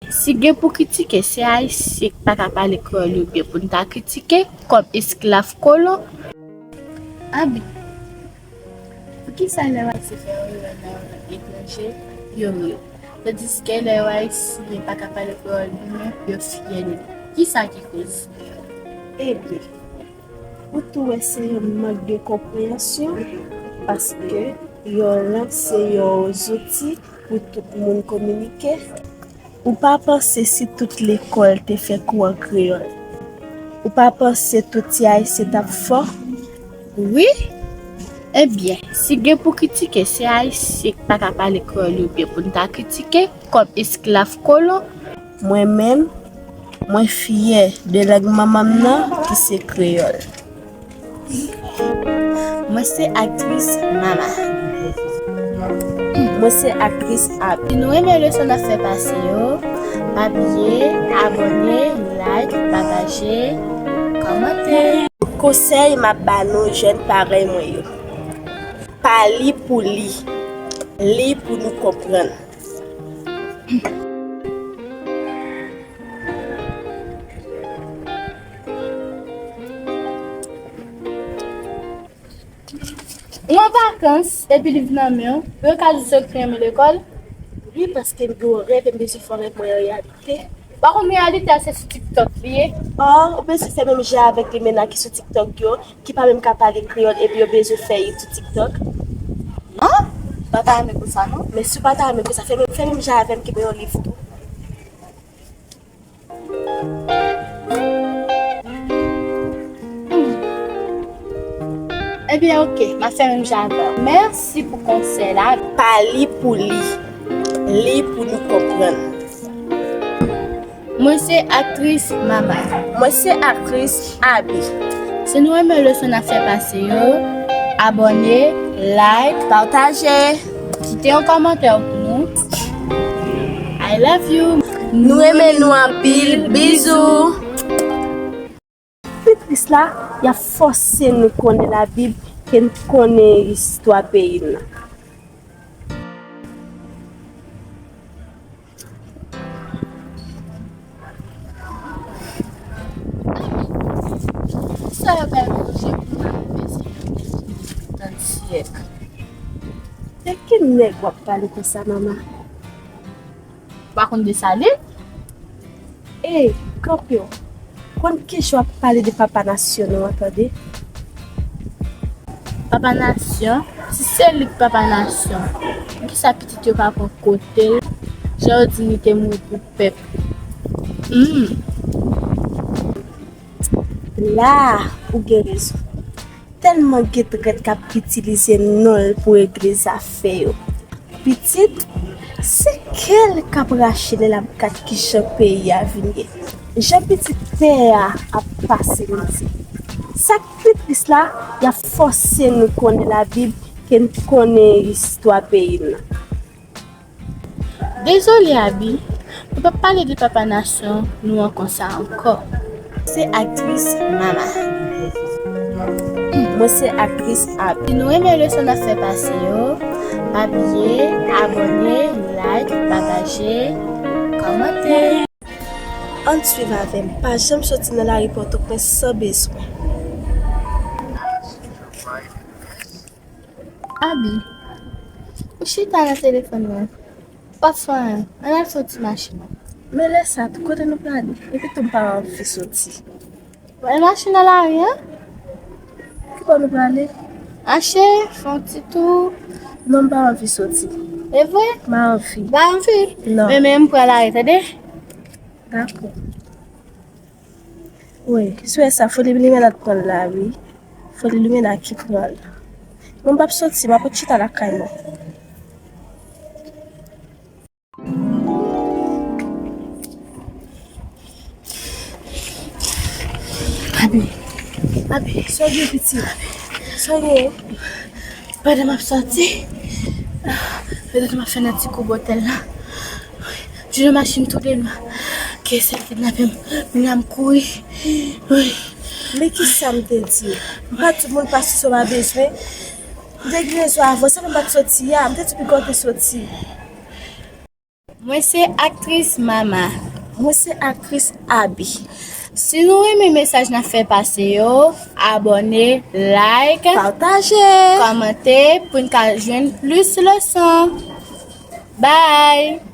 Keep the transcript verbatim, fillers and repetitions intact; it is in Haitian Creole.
Si gen pou kritike, se Ayisyen k pa ka pale kreyòl yo byen pou n ta kritike kòm esklav kolon. Abi, poukisa lè yo Ayisyen fè erè nan yon lang etranje, yo ri? Tandiske lè yo Ayisyen pa ka pale kreyòl byen, yo fyè de li. Kisa ki koz? Ebyen, ou tou wè se yon mank de konpreyansyon, paske yon lang se yon zouti pou tout moun kominike. Ou pa panse si tout lekòl te fè kou an kreyòl, ou pa panse tout ti Ayisyen t ap fò? Wi. Ebyen, si gen pou kritike, se Ayisyen k pa ka pale kreyòl yo byen pou n ta kritike kòm esklav kolon. Mwen menm, mwen fyè de lang manman m nan ki se kreyòl. Mwen se aktris Mama. Mwen se aktris Abi. Si nou renmen leson n ap fè pase yo, pa bliye abòne, like, pataje, kòmante. Konsèy m ap ba nou jèn parèy mwen yo, pa li pou li, li pou nou konprann. Ou an vakans epi liv nan men w, pou yo ka di w se w ki renmen lekòl? Wi, paske m gen yon rèv e m bezwen fè rèv mwen an reyalite. Ou pa konn reyalite a se sou TikTok li ye? Oh, ou bezwen fè menm jan avèk limena ki sou TikTok yo, ki pa menm ka pale kreyòl epi yo bezwen fè it sou TikTok? Non, m pa ta renmen konsa non. Men si w pa ta renmen konsa, fè menm, fè menm jan avè m ki ban yon liv tou. Ebyen, oke, m ap fè menm jan avè w. Mèsi pou konsèy la. Pa li pou li, li pou nou konprann. Mwen se aktris Mama. Mwen se aktris Abi. Si nou renmen leson n ap fè pase yo, abòne, like, pataje. Kite yon kòmantè pou nou. I love you. Nou renmen nou anpil. Bizou. Pi tris la, y ap fòse nou konnen Labib ke n konnen istwa peyi n nan. Sa yo bay manje pou mwen, mezanmi, nan syèk. De ki nèg w ap pale konsa, Mama? Ou pa konn Desalin? Ey, kanpe w. Konn kijan w ap pale de Papa Nasyon nou an, tande? Papa Nasyon? Si se li k Papa Nasyon, poukisa pitit yo pa pran kote l, jan yo di li te mouri pou pèp? Hmm. La, ou gen rezon. Tèlman gen trèt k ap itilize non l pou regle zafè yo. Pitit, se kè l k ap rache lè l ap gad kijan peyi a vin ye. Jan pitit tè a ap pase mize. Sa k pi tris la, y ap fòse nou konnen Labib ke n konnen istwa peyi n nan. Dezole, Abi, nou p ap pale de Papa Nasyon nou an konsa ankò. Se aktris Mama. Mwen se aktris Abi. Si nou renmen leson n ap fè pase yo, pa bliye abòne, like, pataje, kòmante. Ann swiv avè m, pa janm soti nan lari Pòtoprens san bezwen. Abi, ou chita nan telefòn nan, w ap fè anyen, ann al fè yon ti mache non. Men lè sa tou, kote nou prale? Epi tou m pa anvi soti. Wè machin nan lari an? Ki bò nou prale? Mache, fè yon ti tou. Non, m pa anvi soti. E vre? M pa anvi. M pa anvi? Non. Men, men m pran lari, tande? Dakò. Wi, si w wè sa, fò li, Limena t pran l la, wi. Fò li, Limena ki pran l. Mwen m p ap soti, m ap ret chita lakay mwen. Abi, Abi, sa w gen, pitit? Sa w gen? Pandan m ap sòti, pandan m ap fè nan ti kou bòtèl la, m jwenn yon machin tou de nwa. Ke sèl kidnape m, m la m kouri. Wi. Men kisa m te di? M pa di moun pa sou sa w pa bezwen. M te gen rezon avan, sa fè m pa t soti a. M te di piga w te soti. Mwen se aktris Mama. Mwen se aktris Abi. Si nou renmen mesaj n ap fè pase yo, abòne, like, Pataje. Kòmante pou n ka jwenn plis leson. Bye!